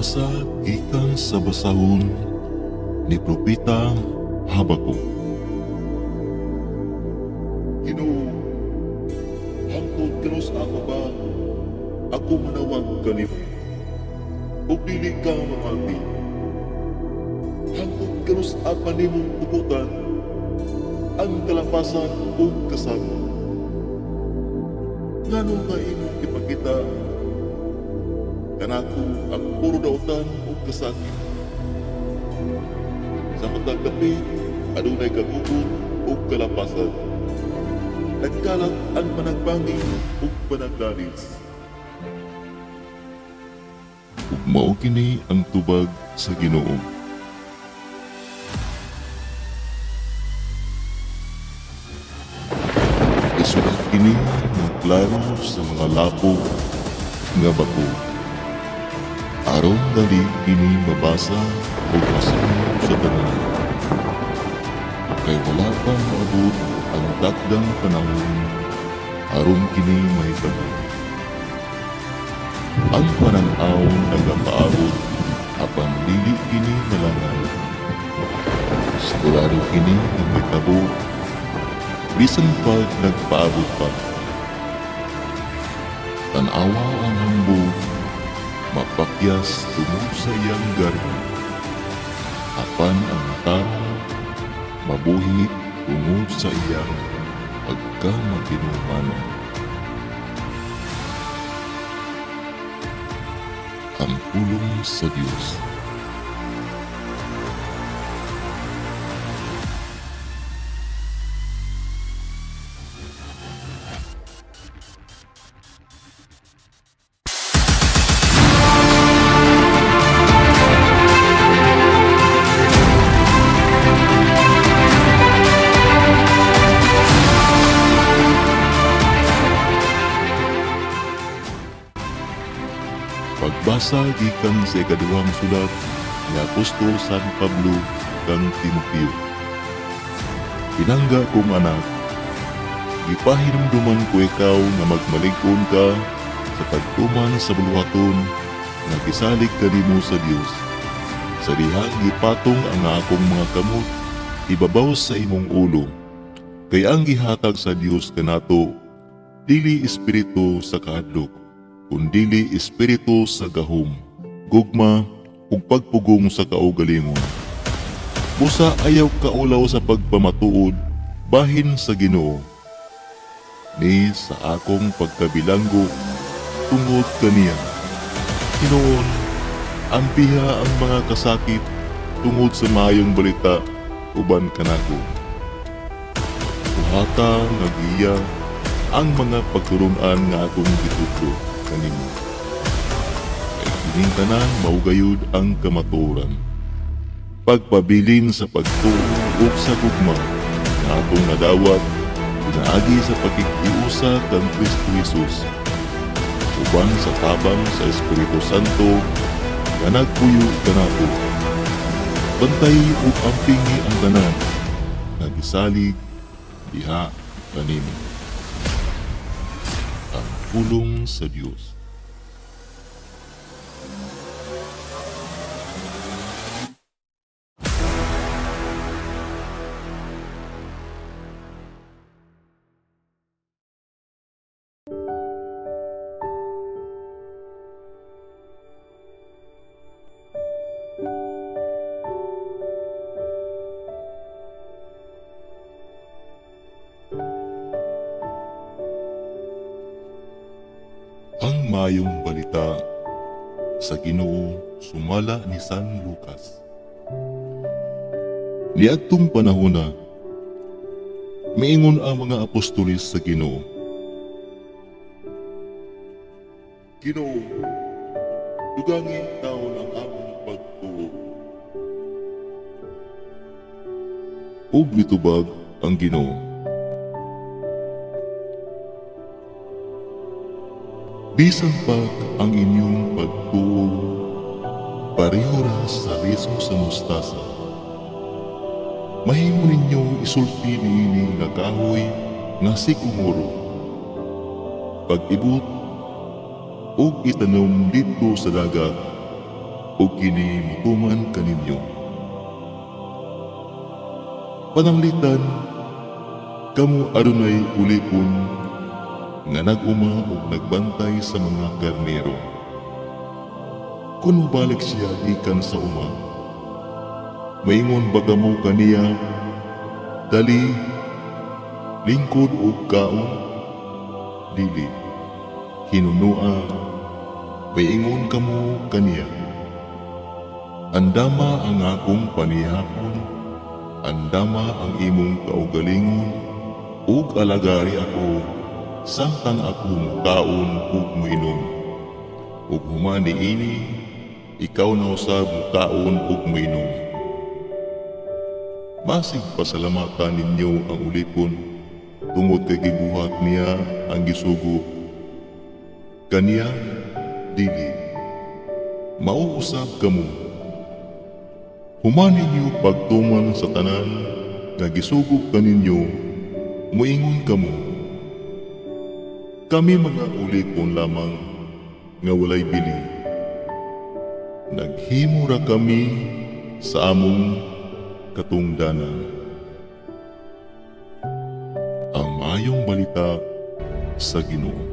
Pagbasa gikan sa basahon ni Propeta Habakuk. Ginoo, hangtod kanus-a pa ba ako manawag kanimo ug dili ka mamati? Hangtod kanus-a pa nimong tugutan ang kalapasan ug kasamot? Ngano nga imong ipakita kanako ang puro dautan ug kasakit? Sa matag dapit adunay kagubot ug kalapasan. Nagkalat ang panagbangi ug panaglalis. Ug mao kini ang tubag sa Ginoo. Isulat kini nga klaro sa mga lapo nga bato, aron dali kini mabasa ug masinop sa tanan. Kay wala pa moabot ang takdang panahon aron kini mahitabo. Ang panan-aw nagapaabot apan dili kini malangan. Sigurado kini nga mahitabo bisan pag nagpaabot pa. Tan-awa ang hambog, mapakyas tungod sa iyang garbo. Apan ang tarong mabuhi tungod sa iyang pagkamatinumanon. Ang pulong sa Dios. Pagbasa gikan sa ikaduhang sulat ni Apostol San Pablo kang Timoteo. Pinangga kong anak, gipahinumduman ko ikaw nga magmalig-on ka sa pagtuman sa buluhaton nga gisalig kanimo sa Dios. Sa dihang gipatong ang akong mga kamot ibabaw sa imong ulo, kay ang gihatag sa Dios kanato dili espiritu sa kahadlok, kundili espiritu sa gahom, gugma ug pagpugong sa kaugalingon. Busa ayaw kaulaw sa pagpamatuod bahin sa Ginoo, ni sa akong pagkabilanggo tungod kaniya. Hinuon, ampiha ang mga kasakit tungod sa maayong balita uban kanako. Buhata nga giya ang mga pagtulun-an nga akong gitudlo kanimo. Kay kining tanan mao gayud ang kamatuoran. Pagpabilin sa pagtuo ug sa gugma nga atong nadawat pinaagi sa pagkikiusa kang Kristo Jesus, uban sa tabang sa Espiritu Santo nga nagpuyo kanato. Bantay ug ampingi ang tanan nga gisalig diha kanimo. Ang pulong sa Dios. Ang maayong balita sa Ginoo sumala ni San Lucas. Niadtong panahona, miingon ang mga apostoles sa Ginoo. Ginoo, dugangi taon ang among pagtuo. Ug mitubag ang Ginoo. Bisan pa ang inyong pagtuo, pareho ra sa liso sa mustasa. Mahimo ninyo isulti niini nga kahoy nga sikumuro. Pag-ibot ug itanom didto sa dagat, ug kini motuman kaninyo. Pananglitan, kamo adunay ulipon nga nag-uma ug nagbantay sa mga karnero. Kun mobalik siya gikan sa uma, maingon ba kamo kaniya, dali, lingkod ug kaon? Dili, hinunua, maingon kamo kaniya, andama ang akong panihapon, andama ang imong kaugalingon, ug alagari ako, samtang ako mukaon ug muinom. Ug human niini, ikaw na usab mukaon ug muinom. Masig pasalamatan ninyo ang ulipon, tungod kay gibuhat niya ang gisugo kaniya. Dili, mauusab kamo. Human ninyo pagtuman sa tanan nga gisugo kaninyo, muingon kamo, kami mga ulipon lamang nga walay bili. Naghimo ra kami sa among katungdanan. Ang maayong balita sa Ginoo.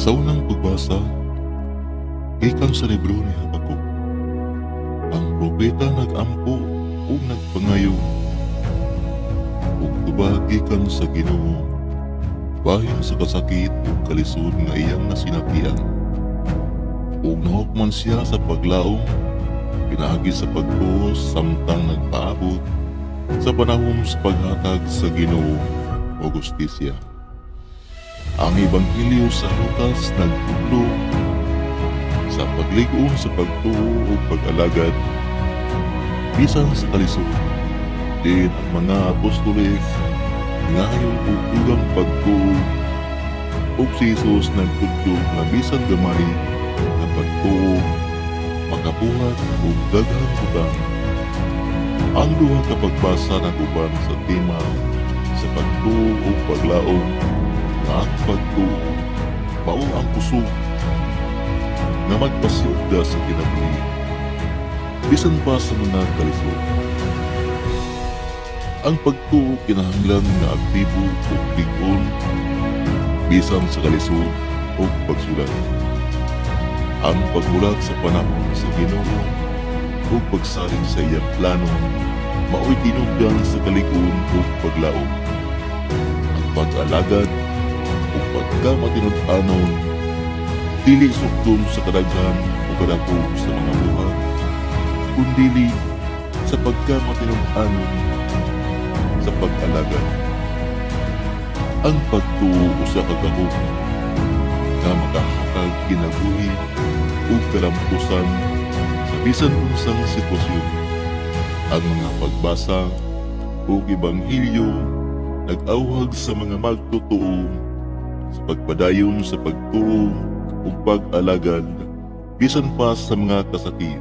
Sa unang pagbasa, gikan sa libro ni Habakuk, ang propeta nag-ampo ug nagpangayo ug tubag gikan sa Ginoo bahin sa kasakit ug kalisod nga iyang nasinatian. Ug nahukman siya sa paglaom pinaagi sa pagtuo samtang nagpaabot sa panahon sa paghatag sa Ginoo og hustisya. Ang Ebanghelyo sa Lucas nagtudlo sa paglig-on sa pagtuo ug pag-alagad bisan sa kalisod. Din ang mga apostoles ngayon og dugang pagtuo, ug si Jesus nagtudlo nga bisan gamay nga pagtuo makabuhat og daghang butang. Ang duha ka pagbasa nag-uban sa tema sa pagtuo ug paglaom, nga ang pagtuo mao ang kusog nga magpasiugda sa kinabuhi bisan pa sa mga kalisod. Ang pagtuo kinahanglan nga aktibo ug lig-on bisan sa kalisod ug pagsulat. Ang paghulat sa panahon sa Ginoo ug pagsalig sa iyang plano mao'y tinubdan sa kalig-on ug paglaom. Ang pag-alagad ug pagkamatinud-anon dili sukdon sa kadaghan o kadako sa mga buhat, kundili sa pagkamatinud-anon sa pag-alagad. Ang pagtuo usa ka gahom nga makahatag kinabuhi ug kalampusan sa bisan unsang sitwasyon. Ang mga pagbasa ug ebanghelyo nag-awhag sa mga magtotoo sa pagpadayon sa pagtuo ug pag-alagad bisan pa sa mga kasakit,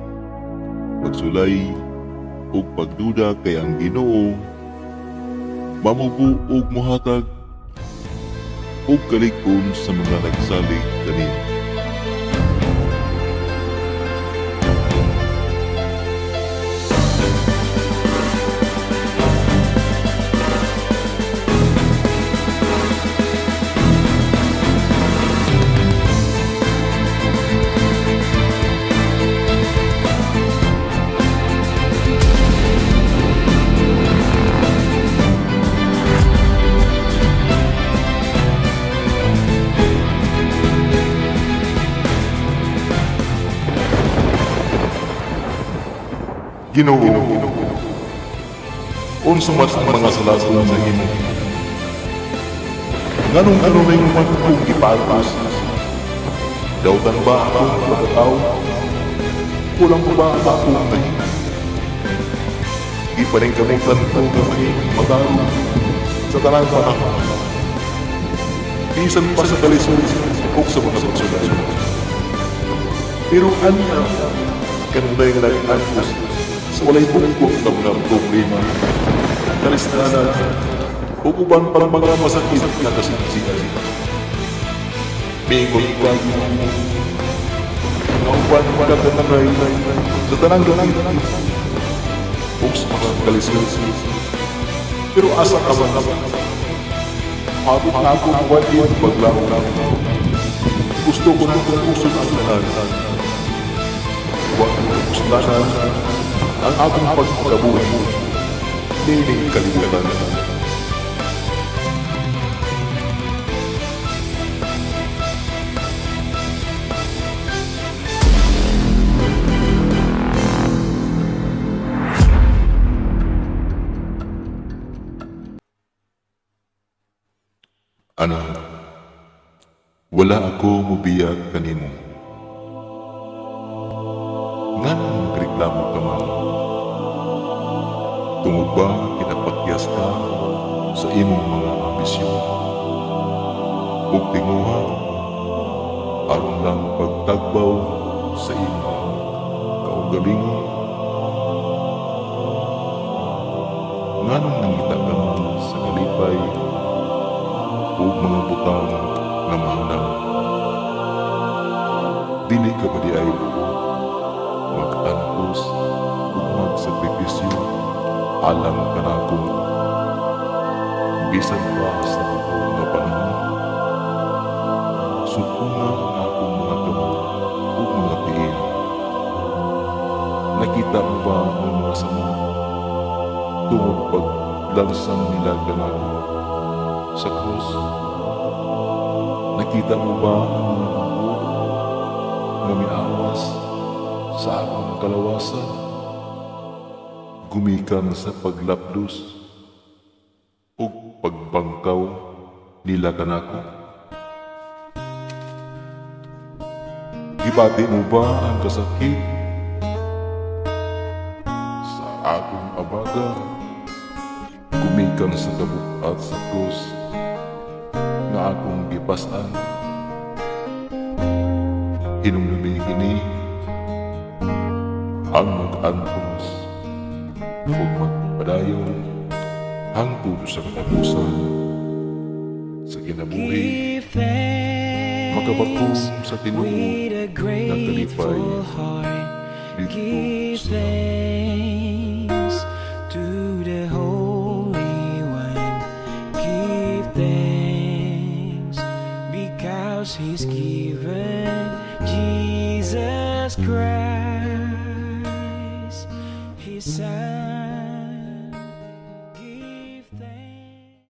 pagsulay ug pagduda kay ang Ginoo mamubo ug mohatag ug kalig-on sa mga nagsalig kaniya. Ginoo, Unsa man ang mga sala kong nahimo? Nganong kanunay man kong gipaantos? Dautan ba akong pagkatao? Kulang ko ba ang akong nahimo? Gipaningkamutan ko nga mahimong matarong sa tanang panahon. Bisan pa sa kalisod ug sa mga pagsulay. Pero anya kanunay nga nag-antos sa walay bugkong nga mga problema, kalistanan, ug uban pang mga masakit nga kasingsingan. Miingon ka Ginoo nga uban ka kanunay sa tanang dapit ug sa mga kalisod. Pero asa ka man? Habot na ako muwadin paglaom. Gusto ko nang tuuson ang tanan. Wa ko kapuslanan ang akong pagkabuhi niining kalibutan. Anak, wala ako mubiya kanimo. Nganong nagreklamo ka man? Tungod ba kinapakyas ka sa imong mga ambisyon? Ug tinguha aron lang pagtagbaw sa imong kaugalingon? Nganong nangita ka man sa kalipay ug mga butang nga mahanap? Dili ka ba di ay buot mag-antos ug magsakripisyo alang kanako bisan pa sa buo nga panahon? Supunga ang akong mga kamot ug mga tiil. Nakita mo ba ang mga sama tungod paglansang nila kanako sa krus? Nakita mo ba ang mga dugo nga miawas sa akong kalawasan? Gumikan sa paglapdos ug pagbangkaw nila kanako. Gibati mo ba ang kasakit sa akong abaga? Gumikan sa kabukat sa krus nga akong gipas-an. Hinumdumi kini ang mag-antos ug magpadayon hangtod sa katapusan sa kinabuhi, makabakom sa tinuod nga kalipay didto sa thanks to the Holy One. Give thanks because He's given Jesus Christ, His Son.